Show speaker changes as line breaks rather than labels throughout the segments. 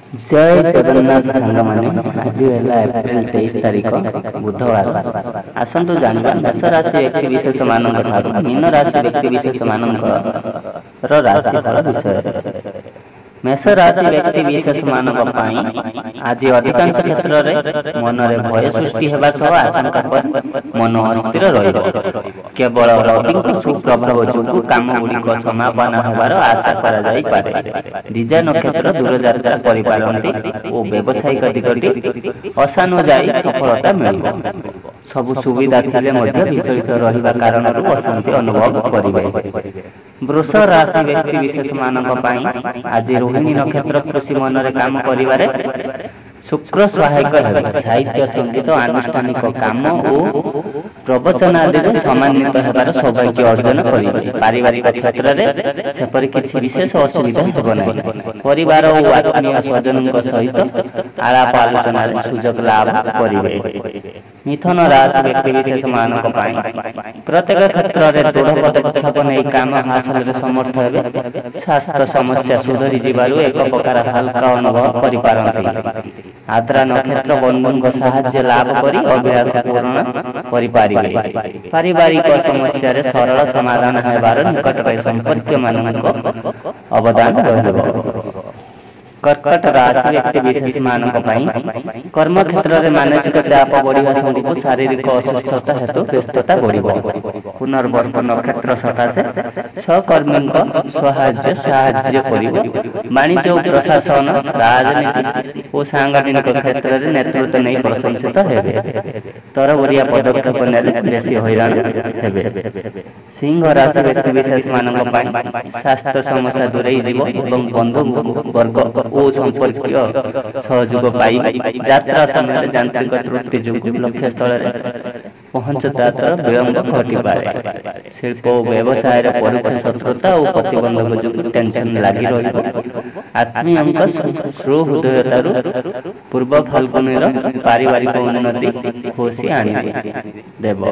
ଜୟ ଜଗନ୍ନାଥ ସାଙ୍ଗମାନେ, ଆଜି ହେଲା ଏପ୍ରିଲ 23 ତାରିଖ, ବୁଧବାର। ଆସନ୍ତୁ ଜାଣିବା ମେଷ ରାଶି ବ୍ୟକ୍ତି ବିଶେଷ ମାନଙ୍କ ଠାରୁ ମୀନ ରାଶି ବ୍ୟକ୍ତି ବିଶେଷ ମାନଙ୍କର ରାଶିଫଳ ବିଷୟରେ। ମେଷ ରାଶି ବ୍ୟକ୍ତି ବିଶେଷ ମାନଙ୍କ ପାଇଁ ଆଜି ଅଧିକାଂଶ କ୍ଷେତ୍ରରେ ମନରେ ଭୟ ସୃଷ୍ଟି ହେବା ସହ ଆଶଙ୍କା କରି ମନ ଅସ୍ଥିର ରହିବ। କେବଳ ରବିଙ୍କ ସୁପ୍ରଭାବ ଯୋଗୁଁ କାମଗୁଡ଼ିକ ସମାପନ ହେବାର ଆଶା କରାଯାଇପାରେ। ଦ୍ୱିଜା ନକ୍ଷତ୍ର ଦୂରଯାତ୍ରା କରିପାରନ୍ତି ଓ ବ୍ୟବସାୟିକ ଦିଗଟି ଆଶାନୁଯାୟୀ ସଫଳତା ମିଳିବ। ସବୁ ସୁବିଧା ଥିଲେ ମଧ୍ୟ ବିଚଳିତ ରହିବା କାରଣରୁ ଅଶାନ୍ତି ଅନୁଭବ କରିବେ। ବୃଷ ରାଶି ବ୍ୟକ୍ତି ବିଶେଷ ମାନଙ୍କ ପାଇଁ ଆଜି ରୋହିଣୀ ନକ୍ଷତ୍ର ଖୁସି ମନରେ କାମ କରିବାରେ ଶୁକ୍ର ସହାୟକ ହେବେ। ସାହିତ୍ୟ, ସଙ୍ଗୀତ, ଆନୁଷ୍ଠାନିକ କାମ ଓ ପ୍ରବଚନ ଆଦିରେ ସମ୍ମାନିତ ହେବାର ସୌଭାଗ୍ୟ ଅର୍ଜନ କରିବେ। ପାରିବାରିକ କ୍ଷେତ୍ରରେ ସେପରି କିଛି ବିଶେଷ ଅସୁବିଧା ହେବ ନାହିଁ। ପରିବାର ଓ ଆତ୍ମୀୟ ସ୍ୱଜନଙ୍କ ସହିତ ଆଳାପ ଆଲୋଚନାରେ ସୁଯୋଗ ଲାଭ କରିବେ। ମିଥୁନ ରାଶି ବ୍ୟକ୍ତି ବିଶେଷ ମାନଙ୍କ ପାଇଁ ପ୍ରତ୍ୟେକ କ୍ଷେତ୍ରରେ ଦୃଢ଼ ପଦକ୍ଷେପ ନେଇ କାମ ହାସଲରେ ସମର୍ଥ ହେବେ। ସ୍ୱାସ୍ଥ୍ୟ ସମସ୍ୟା ସୁଧରି ଯିବାରୁ ଏକ ପ୍ରକାର ହାଲକା ଅନୁଭବ କରିପାରନ୍ତି। ଆଦ୍ରା ନକ୍ଷତ୍ର ବନ୍ଧୁଙ୍କ ସାହାଯ୍ୟ ଲାଭ କରି ଅଭିଳାଷ ପୂରଣ କରିପାରିବେ। ପାରିବାରିକ ସମସ୍ୟାରେ ସରଳ ସମାଧାନ ହେବାର ନିକଟରେ ସମ୍ପର୍କୀୟମାନଙ୍କ ଅବଦାନ ରହିବ। କର୍କଟ ରାଶି ବ୍ୟକ୍ତି ବିଶେଷ ମାନଙ୍କ ପାଇଁ କର୍ମକ୍ଷେତ୍ରରେ ମାନସିକ ଚାପ ବଢ଼ିବା ସାଙ୍ଗକୁ ଶାରୀରିକ ଅସୁସ୍ଥତା ହେତୁ ବ୍ୟସ୍ତତା ବଢ଼ିବ। ପୁନର୍ବସୁ ନକ୍ଷତ୍ର ସକାଶେ ସହକର୍ମୀଙ୍କ ସାହାଯ୍ୟ କରିବ। ବାଣିଜ୍ୟ ଓ ପ୍ରଶାସନ, ରାଜନୀତି ଓ ସାଂଗଠନିକ କ୍ଷେତ୍ରରେ ନେତୃତ୍ୱ ନେଇ ପ୍ରଶଂସିତ ହେବେ। ତରବରିଆ ପଦକ୍ଷେପ ନେଲେ ବେଶୀ ହଇରାଣ ହେବେ। ସିଂହ ରାଶି ବ୍ୟକ୍ତି ବିଶେଷ ମାନଙ୍କ ପାଇଁ ସ୍ୱାସ୍ଥ୍ୟ ସମସ୍ୟା ଦୂରେଇ ଯିବ ଏବଂ ବନ୍ଧୁ ବର୍ଗ ଓ ସମ୍ପର୍କୀୟ ସହଯୋଗ ପାଇବେ। ଯାତ୍ରା ସମୟରେ ଯାନ୍ତ୍ରିକ ତ୍ରୁଟି ଯୋଗୁଁ ଲକ୍ଷ୍ୟସ୍ଥଳରେ ପହଞ୍ଚତାର ବିଳମ୍ବ ଘଟିପାରେ। ଶିଳ୍ପ ଓ ବ୍ୟବସାୟରେ ପରୋକ୍ଷ ଶତ୍ରୁତା ଓ ପ୍ରତିବନ୍ଧକ ଯୋଗୁଁ ଟେନସନ ଲାଗି ରହିବ। ଆତ୍ମୀୟଙ୍କ ସୁହୃଦୟତାରୁ ପୂର୍ବ ଫାଲ୍ଗୁନୀର ପାରିବାରିକ ଉନ୍ନତି ଖୁସି ଆଣି ଦେବ।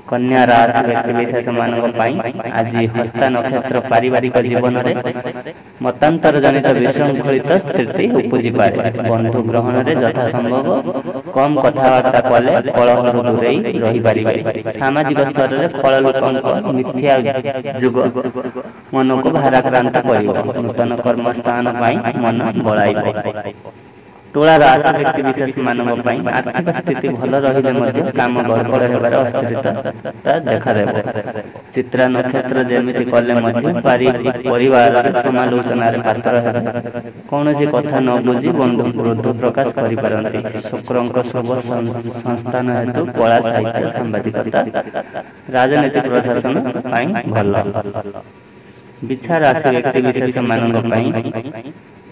କନ୍ୟା ରାଶି ବ୍ୟକ୍ତି ବିଶେଷ ମାନଙ୍କ ପାଇଁ ଆଜି ହସ୍ତା ନକ୍ଷତ୍ର ପାରିବାରିକ ଜୀବନରେ ମତାନ୍ତର ଜନିତ ବିଶୃଙ୍ଖଳିତ ସ୍ଥିତି ଉପୁଜିପାରେ। ବନ୍ଧୁ ଗ୍ରହଣରେ ଯଥାସମ୍ଭବ କମ୍ କଥାବାର୍ତ୍ତା କଲେ କଳହରୁ ଦୂରେଇ ରହିପାରିବେ। ସାମାଜିକ ସ୍ତରରେ ଫଳ ଲୋକଙ୍କ ମିଥ୍ୟା ଯୁଗ ମନକୁ ଭାରାକ୍ରାନ୍ତ କରିବ। ନୂତନ କର୍ମସ୍ଥାନ ପାଇଁ ମନ ବଳାଇବ। ତୁଳା ରାଶି ବ୍ୟକ୍ତି ବିଶେଷ ମାନଙ୍କ ପାଇଁ ଆର୍ଥିକ ସ୍ଥିତି ଭଲ ରହିଲେ ମଧ୍ୟ କାମ ଗଡ଼ବଡ଼ ହେବାର ଅସ୍ଥିରତା ଦେଖାଦେବ। ଚିତ୍ରା ନକ୍ଷତ୍ର ଯେମିତି କଲେ ମଧ୍ୟ ପରିବାରରେ ସମାଲୋଚନାରେ ପାତ୍ର ହେବେ। କୌଣସି କଥା ନ ବୁଝି ବନ୍ଧୁ କ୍ରୋଧ ପ୍ରକାଶ କରିପାରନ୍ତି। ଶୁକ୍ରଙ୍କ ଶୁଭ ସଂସ୍ଥାନ ହେତୁ କଳା, ସାହିତ୍ୟ, ସାମ୍ବାଦିକତା, ରାଜନୀତି, ପ୍ରଶାସନ ପାଇଁ ଭଲ। ବିଛା ରାଶି ବ୍ୟକ୍ତି ବିଶେଷ ମାନଙ୍କ ପାଇଁ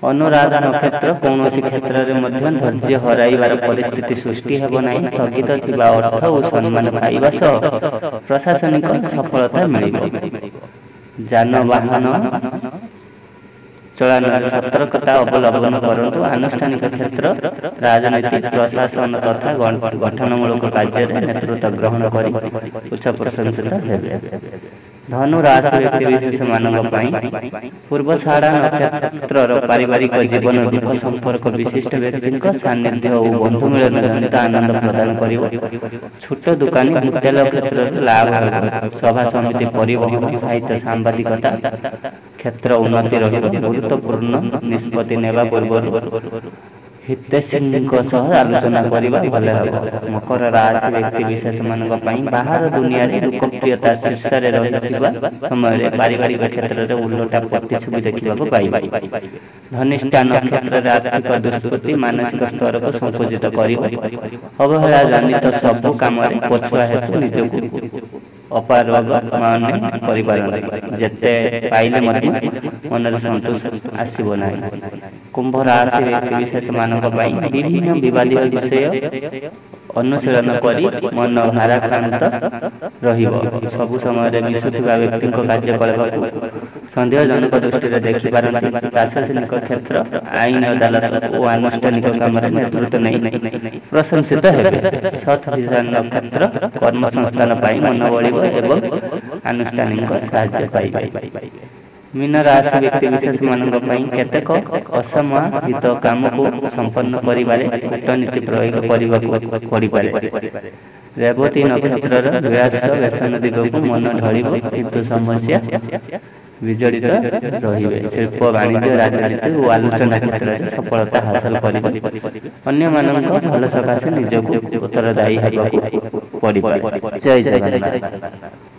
ଅନୁରାଧା ନକ୍ଷତ୍ର କୌଣସି କ୍ଷେତ୍ରରେ ମଧ୍ୟ ଧୈର୍ଯ୍ୟ ହରାଇବାର ପରିସ୍ଥିତି ସୃଷ୍ଟି ହେବ ନାହିଁ। ସ୍ଥଗିତ ଥିବା ଅର୍ଥ ଓ ସମ୍ମାନ ପାଇବା ସହ ପ୍ରଶାସନିକ ସଫଳତା ମିଳିବ। ଯାନବାହନ ଚଳାନରେ ସତର୍କତା ଅବଲମ୍ବନ କରନ୍ତୁ। ଆନୁଷ୍ଠାନିକ କ୍ଷେତ୍ର, ରାଜନୀତି, ପ୍ରଶାସନ ତଥା ଗଠନମୂଳକ କାର୍ଯ୍ୟରେ ନେତୃତ୍ୱ ଗ୍ରହଣ କରି ଉଚ୍ଚ ପ୍ରଶଂସିତ ହେବେ। ଧନୁ ରାଶି ବ୍ୟକ୍ତି ବିଶେଷ ମାନଙ୍କ ପାଇଁ ପୂର୍ବଷାଢ଼ା ନକ୍ଷତ୍ରର ପାରିବାରିକ ଜୀବନ ଦୁଃଖ ସମ୍ପର୍କ ବିଶିଷ୍ଟ ବ୍ୟକ୍ତିଙ୍କ ସାନ୍ନିଧ୍ୟ ଓ ବନ୍ଧୁ ମିଳନ ଜନିତ ଆନନ୍ଦ ପ୍ରଦାନ କରିବ। ଛୋଟ ଦୋକାନୀ, ହୋଟେଲ କ୍ଷେତ୍ରରେ ଲାଭ ହେବ। ସଭା ସମିତି, ପରିବହନ, ସାହିତ୍ୟ, ସାମ୍ବାଦିକତା କ୍ଷେତ୍ର ଉନ୍ନତି ରହିବ। ଗୁରୁତ୍ୱପୂର୍ଣ୍ଣ ନିଷ୍ପତ୍ତି ନେବା ପୂର୍ବରୁ ହିତୈଷୀଙ୍କ ସହ ଆଲୋଚନା କରିବା ଭଲ ହେବ। ମକର ରାଶି ବ୍ୟକ୍ତି ବିଶେଷ ମାନଙ୍କ ପାଇଁ ବାହାର ଦୁନିଆରେ ଲୋକପ୍ରିୟତା ଶୀର୍ଷରେ ରହିଥିବା ସମୟରେ ପାରିବାରିକ କ୍ଷେତ୍ରରେ ଓଲଟା ପ୍ରତିଛବି ଦେଖିବାକୁ ପାଇବେ। ଧନିଷ୍ଠା ନକ୍ଷତ୍ରରେ ଆର୍ଥିକ ଦୁଷ୍କୃତି ମାନସିକ ସ୍ତରକୁ ସଂକୁଚିତ କରିବ। ଅବହେଳା ଜନିତ ସବୁ କାମରେ ପଛୁଆ ହେତୁ ନିଜକୁ ଅପାରଗ ମନେ କରିପାରନ୍ତି। ଯେତେ ପାଇଲେ ମଧ୍ୟ ମନରେ ସନ୍ତୋଷ ଆସିବ ନାହିଁ। କୁମ୍ଭ ରାଶି ବ୍ୟକ୍ତି ବିଶେଷ ମାନଙ୍କ ପାଇଁ ବିଭିନ୍ନ ବିବାଦୀୟ ବିଷୟ ଅନୁଶୀଳନ କରି ମନ ଭାରାକ୍ରାନ୍ତ ରହିବ। ସବୁ ସମୟରେ ମିଶୁଥିବା ବ୍ୟକ୍ତିଙ୍କ କାର୍ଯ୍ୟକଳାପକୁ ସନ୍ଦେହଜନକ ଦୃଷ୍ଟିରେ ଦେଖିପାରନ୍ତି। ପ୍ରଶାସନିକ କ୍ଷେତ୍ର, ଆଇନ ଅଦାଲତ ଓ ଆନୁଷ୍ଠାନିକ କାମରେ ନେତୃତ୍ୱ ନେଇ ପ୍ରଶଂସିତ ହେବେ। ଶତଭିଷା ନକ୍ଷତ୍ର କର୍ମସଂସ୍ଥାନ ପାଇଁ ମନ ବଳିବ ଏବଂ ଆନୁଷ୍ଠାନିକ ସାହାଯ୍ୟ ପାଇବେ। ମୀନ ରାଶି ବ୍ୟକ୍ତି ବିଶେଷମାନଙ୍କ ପାଇଁ କେତେକ ଅସମାହିତ କାମକୁ ସମ୍ପନ୍ନ କରିବାରେ କୂଟନୀତି ପ୍ରୟୋଗ କରିବାକୁ ପଡ଼ିପାରେ। ରେବତୀ ନକ୍ଷତ୍ରର ବିଳାସ ବ୍ୟସନ ଦିଗକୁ ମନ ଢଳିବ, କିନ୍ତୁ ସମସ୍ୟା ବିଜଡ଼ିତ ରହିବେ। ଶିଳ୍ପ, ବାଣିଜ୍ୟ, ରାଜନୀତି ଓ ଆଲୋଚନା କ୍ଷେତ୍ରରେ ସଫଳତା ହାସଲ କରିବେ। ଅନ୍ୟମାନଙ୍କ ଭଲ ସକାଶେ ନିଜକୁ ଉତ୍ତରଦାୟୀ ହେବାକୁ ପଡ଼ିପାରେ। ଜୟ ଜଗନ୍ନାଥ।